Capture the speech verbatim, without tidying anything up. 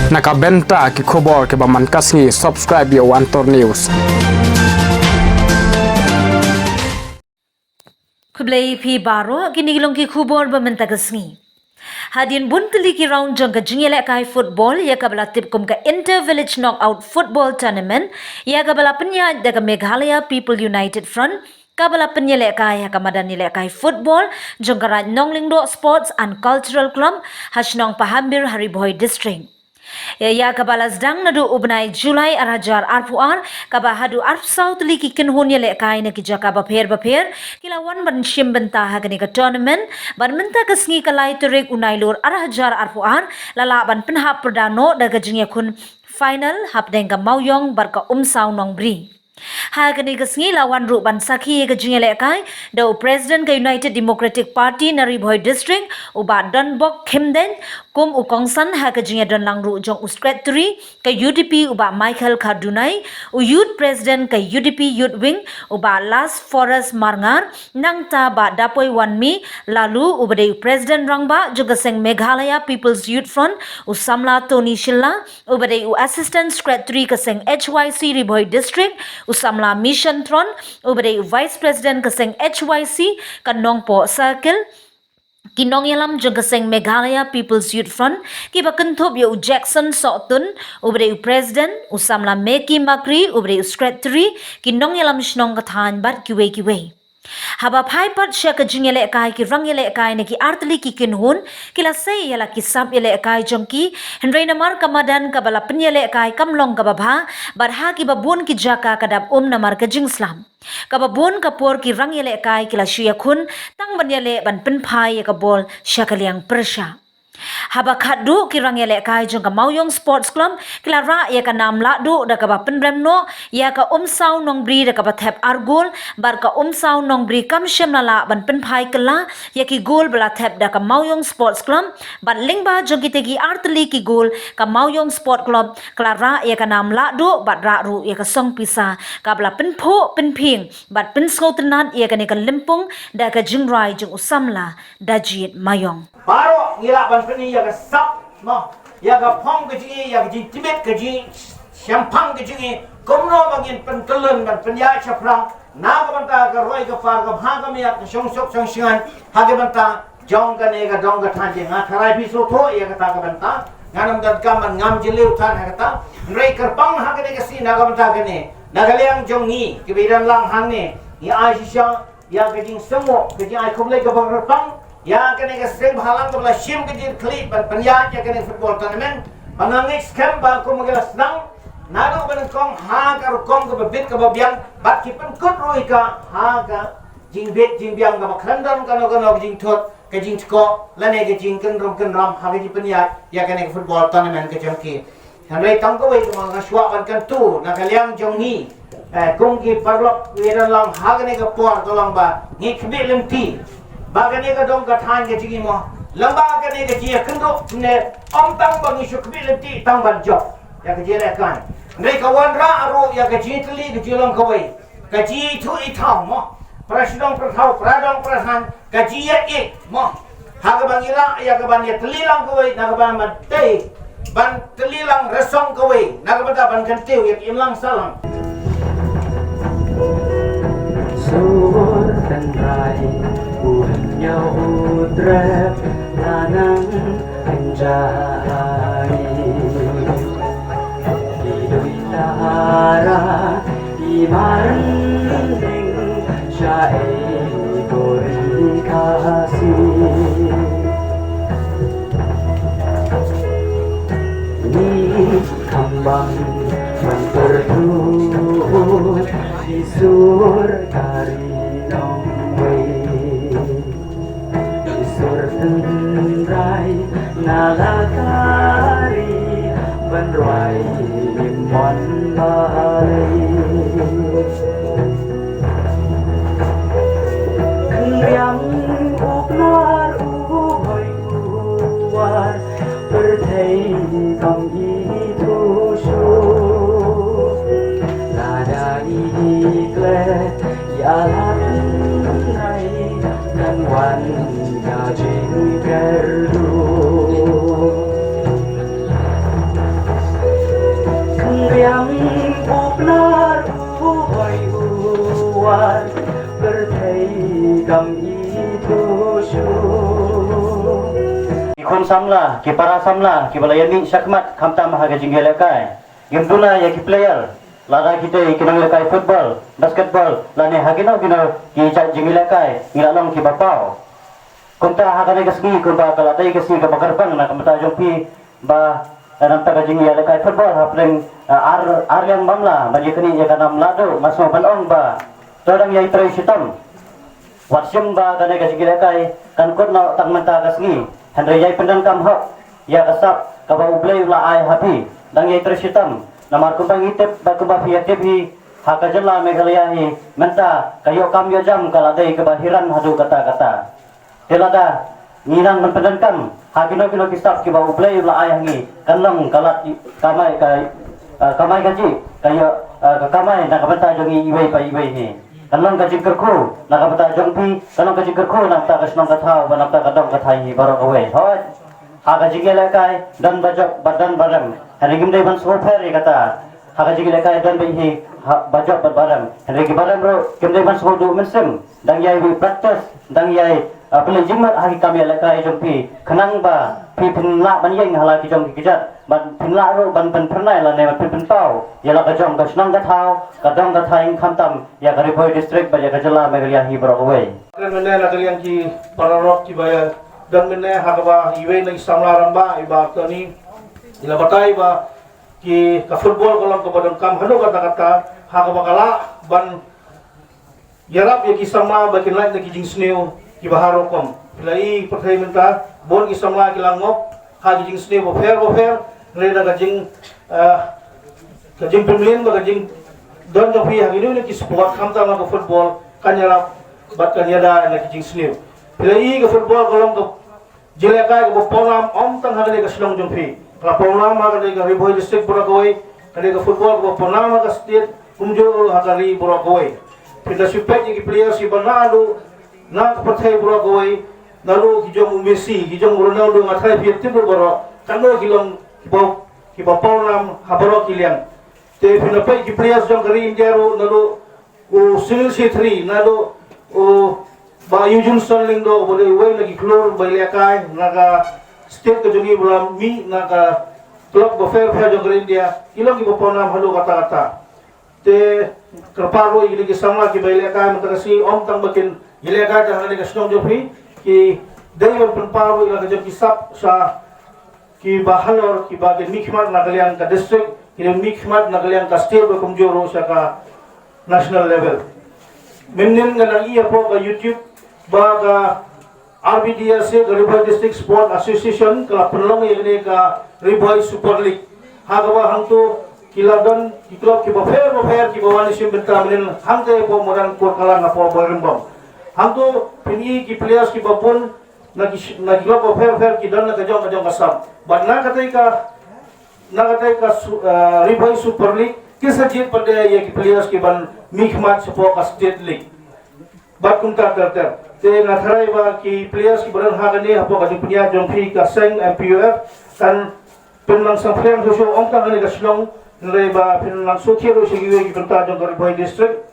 Na ka bynta ki khubor kiba man ka sngi, subscribe ïa u Antor News. Khublei phi baroh, kine ki long ki khubor ba mynta ka sngi. Hadien bun tylli ki round jong ka jingïalehkai football ïa kaba la tip kum ka Inter Village Knockout Football Tournament, ïa kaba la pynïaid da ka Meghalaya People United Front, kaba la pynïalehkai ha ka madan ïalehkai football jong ka Raid Nonglyngdoh Sports and Cultural Club ha shnong Pahambir ha Ri Bhoi District. Ïa, ïa kaba la sdang naduh u bnai July ar hajar arphew ar, kaba haduh arphew saw tylli ki kynhun ïalehkai na ki jaka bapher bapher ki la wan ban shim bynta ha kane ka tournament, bad mynta ka sngi ka lai tarik u Nailur ar hajar arphew ar la lah ban pynhap pyrda noh da ka jingïakhun final hapdeng ka Mawïong bad ka Umsaw Nongbri. Ha kane ka sngi la wan ruh ban sakhi ïa ka jingïalehkai da u President ka United Democratic Party na Ri Bhoi District, u Bah Donbok Khymdeiñ, kum u kongsan ha ka jingïadonlang ruh jong u Secretary ka U D P, u Bah Michael Khardunai, u Youth President ka U D P Youth Wing, u Bah Las Forest Marngar, nangta Bah Dapoiwanmi Laloo, uba dei u President Rangbah jong ka seng Meghalaya People's Youth Front, u samla Tony Shylla, uba dei u Assistant Secretary ka seng H Y C Ri Bhoi District, u samla Mission Tron, uba dei u Vice President ka seng H Y C ka Nongpoh Circle, ki nongïalam jong ka seng Meghalaya People's Youth Front, kiba kynthup ïa u Jackson Sohtun, uba dei u President, u samla Meki Makri, uba dei u Secretary, ki nongïalam shnong ka thaiñ bad kiwei kiwei. Haba phai pat sha ka jingïalehkai, ki rangïalehkai na ki artylli ki kynhun ki la sei ïa la ki sap ïalehkai jong ki, hynrei namar ka madan kaba la pynïalehkai kam long kaba bha, bad ha kiba bun ki jaka ka dap um namar ka jingslap. Kaba bun ka por ki rangïalehkai ki la shu ïakhun tang ban ïaleh ban pynphai ïa ka bol sha ka liang pyrshah. Haba khatduh, ki rangïalehkai jong ka Mawïong Sports Club ki la rah ïa ka nam lahduh da kaba pynrem noh ïa ka Umsaw Nongbri da kaba thep ar gol, bad ka Umsaw Nongbri kam shym la lah ban pynphai kylla ïa ki gol ba la thep da ka Mawïong Sports Club, bad lyngba jong kita ki artylli ki gol ka Mawïong Sports Club ka la rah ïa ka nam lahduh bad rah ruh ïa ka song pisa kaba la pynphuh pynphieng bad pynsngewtynnad ïa kane ka lympung da ka jingrai jong u samla Dajit Mawïong. Baroh ngi lah ban pyni ïa ka sap, mo, ïa ka phong ka jong ngi, ïa ka jingtbit ka jong ngi, shemphang ka jong ngi, kumno ba ngin pynkyllon ban pynïaid shaphrang na ka bynta ka roi ka par, ka bha ka miat, ka shongsuk shongshngaiñ ha ka bynta jong kane ka dong ka thaiñ. Nga tharai phi sngewthuh ïa kata ka bynta, ngan ym donkam ban ngam jylliew than ha kata. Hynrei kyrpang ha kane ka sngi na ka bynta kane, na ka liang jong ngi kiba ïadon lang hangne, ngi ai shisha ïa ka jingsngewnguh, ka jingai khublei kaba kyrpang ïa kane ka seng bhalang kaba la shim ka jingkyrkhu ban pynïaid ïa kane ka football tournament. Ba nga ngeit skhem ba kum ka la sdang naduh ba nyngkong ha ka rukom kaba bit kaba biang, bad ki pynkut ruh ïa ka ha ka jingbit jingbiang kaba khlem don kano kano ka jingthut, ka jingtkoh lane ka jingkynrum kynram ha ka jingpynïaid ïa kane ka football tournament ka jong ki. Hynrei tang kawei kaba nga kwah ban kyntu na ka liang jong ngi, eh, kum ki paralok kiba ïadon lang ha kane ka por, ka long ba ngi khmih lynti ba kane ka dong ka thaiñ ka jong ngi, mo, lem bad kane ka jingïakynduh ne, ym tang ba ngi shu khmih lynti tang ban jop ïa ka jingïalehkai, hynrei ka wanrah ruh ïa ka jingtylli ka jinglong kawei, ka jingïathuh ïathaw, mo, para shnong para thaw, para dong para thaiñ, ka jingïaid, mo, ha kaba ngi lah ïa ka ban ïatylli lang kawei na ka ban mat dei ban tylli lang rasong kawei na ka bynta ban kyntiew ïa ka imlang sahlang. Sur tynrai u hynñiew u trep la nang hynjai. Ki dui tara i marning sha ei ko ri Khasi. Ni kham bang ban pyrthuh i sur ka ri nongwei. I sur tynrai na la ka ri ban rwai i mon balei. Khynriam u Knar u Bhoi u War pyrthei kam i tu shu. Lada i klet ïa la tynrai kan wan ka jingkyrduh. Khun samla, ki para samla, kiba la ïamih shakhmat, khamtam ha ka jingïalehkai. Ngim duna ïa ki player, lada kitei ki nongïalehkai football, basketball, lane ha kino kino ki jait jingïalehkai, ngi la long kiba paw. Kumta ha kane ka sngi, kumba ka la dei ka sngi kaba kyrpang na ka bynta jong phi, ba, eh, na ka bynta ka jingïalehkai football, hapdeng, eh, ar, ar liang bamla, ban ïa kane ïa ka nam Lahduh, nga sngew ban ong ba, to dang ïai trei shitom. Wat shim ba kane ka jingïalehkai kan kut noh tang mynta ka sngi. Hynrei ïai pyndonkam hok ïa ka sap kaba U Blei u la ai ha phi. Dang ïai trei shitom. Namar kumba ngi tip bad kumba phi ïa tip hi, ha ka jylla Meghalaya hi mynta ka ïoh kam ïoh jam ka la dei kaba hiran haduh katta katta. Te lada ngi nang ban pyndonkam ha kino kino ki sap kiba U Blei u la ai ha ngi, kan long ka lad kamai ka, eh, kamai kajih, ka ïoh, eh, ka kamai na ka bynta jong ngi iwei pa iwei hi. Kan long ka jingkyrkhu na ka bynta jong phi, kan long ka jingkyrkhu na ka bynta ka shnong ka thaw, bad na ka bynta ka dong ka thaiñ hi baroh kawei. Hooid, ha ka jingïalehkai don ba jop bad don ba rem. Hynrei ngim dei ban sngewpher ïa kata. Ha ka jingïalehkai don beit hi, ha, ba jop bad ba rem. Hynrei ki ba rem ruh kim dei ban sngewduh mynsiem. Dang ïai practice, dang ïai, ah, pynleit jingmut ha ki kam ïalehkai jong phi. Khnang ba phi phin lah ban ïeng ha la ki jong ki kjat. Ban phin lah ruh ban pynphyrnai lane ban pynpaw ïa la ka jong ka shnong ka thaw, ka dong ka thaiñ, khamtam ïa ka Ri Bhoi District bad ïa ka jylla Meghalaya hi baroh kawei. Don mynne na ka liang ki paralok kiba ïa don mynne ha kaba iwei na ki samla rangbah i Bah Tony i la batai ba ki, ka football ka long kaba donkam haduh katta katta, ha kaba ka lah ban ïarap ïa ki samla ba kin lait na ki jingsniew kiba har rukom. Phi la i pyrthei mynta, bun ki samla ki la ngop ha ki jingsniew bapher bapher, hynrei da ka jing, ah, ka jingpynmlien bad ka jingdon jong phi ha kino kino ki sport, khamtam ha ka football, kan ïarap bad kan ïada na ki jingsniew. Phi la i ka football ka long ka jingïalehkai kaba pawnam ym tang ha kane ka shnong jong phi. Ka la pawnam ha kane ka Ri Bhoi District baroh kawei, kane ka football kaba pawnam ha ka state, kumjuh ruh ha ka ri baroh kawei. Phi da shu peit ïa ki players kiba naduh na ka pyrthei baroh kawei, naduh ki jong u Messi, ki jong u Ronaldo, nga tharai phi tip ruh baroh, katno ki long kiba, kiba pawnam ha baroh ki liang. Te phi da peit ki players jong ka ri India ruh, naduh u Sunil Chhetri, naduh u Bah Eugene Sonn Lyngdoh, uba dei uwei na ki khlur ba ïalehkai na ka state ka jong ngi, ba la mih na ka club bapher bapher jong ka India, ki long kiba pawnam haduh katta katta. Te kyrpad ruh ïa kine ki samla kiba ïalehkai mynta ka sngi, ym tang ba kin ïalehkai tang ha kane ka shnong jong phi, ki dei ban pynpaw ruh ïa la ka jong ki sap sha kiba halor, kiba kin mihkhmat na ka liang ka district, kiba mihkhmat na ka liang ka state, bad kumjuh ruh sha ka national level. Mynnin nga nang ïohi hapoh ka YouTube ba ka R B D S A, ka Ri Bhoi District Sport Association ka la pynlong ïa kane ka Ri Bhoi Super League. Ha kaba hangto ki la don ki club kiba pher bapher kiba wan shim bynta mynnin hangta hapoh Madan Kurkalang hapoh Bhoirymbong. Hangto phin i ki players kiba bun na ki, na ki club bapher bapher ki don na ka jong ka jong ka sap. Bad na katei ka, na katei ka su-, ah, Ri Bhoi Super League, ki sa jied pat de ïa ki players kiban mihkhmat shapoh ka State League. Bad kumta ter ter. Te nga tharai ba ki players kiba don ha kane hapoh ka jingpynïaid jong phi ka seng M P U F, kan pynlang sngewthuh shuh shuh ym tang ha kane ka shnong, hynrei ba pynlang sngewthuh sha kiwei ki bynta jong ka Ri Bhoi District.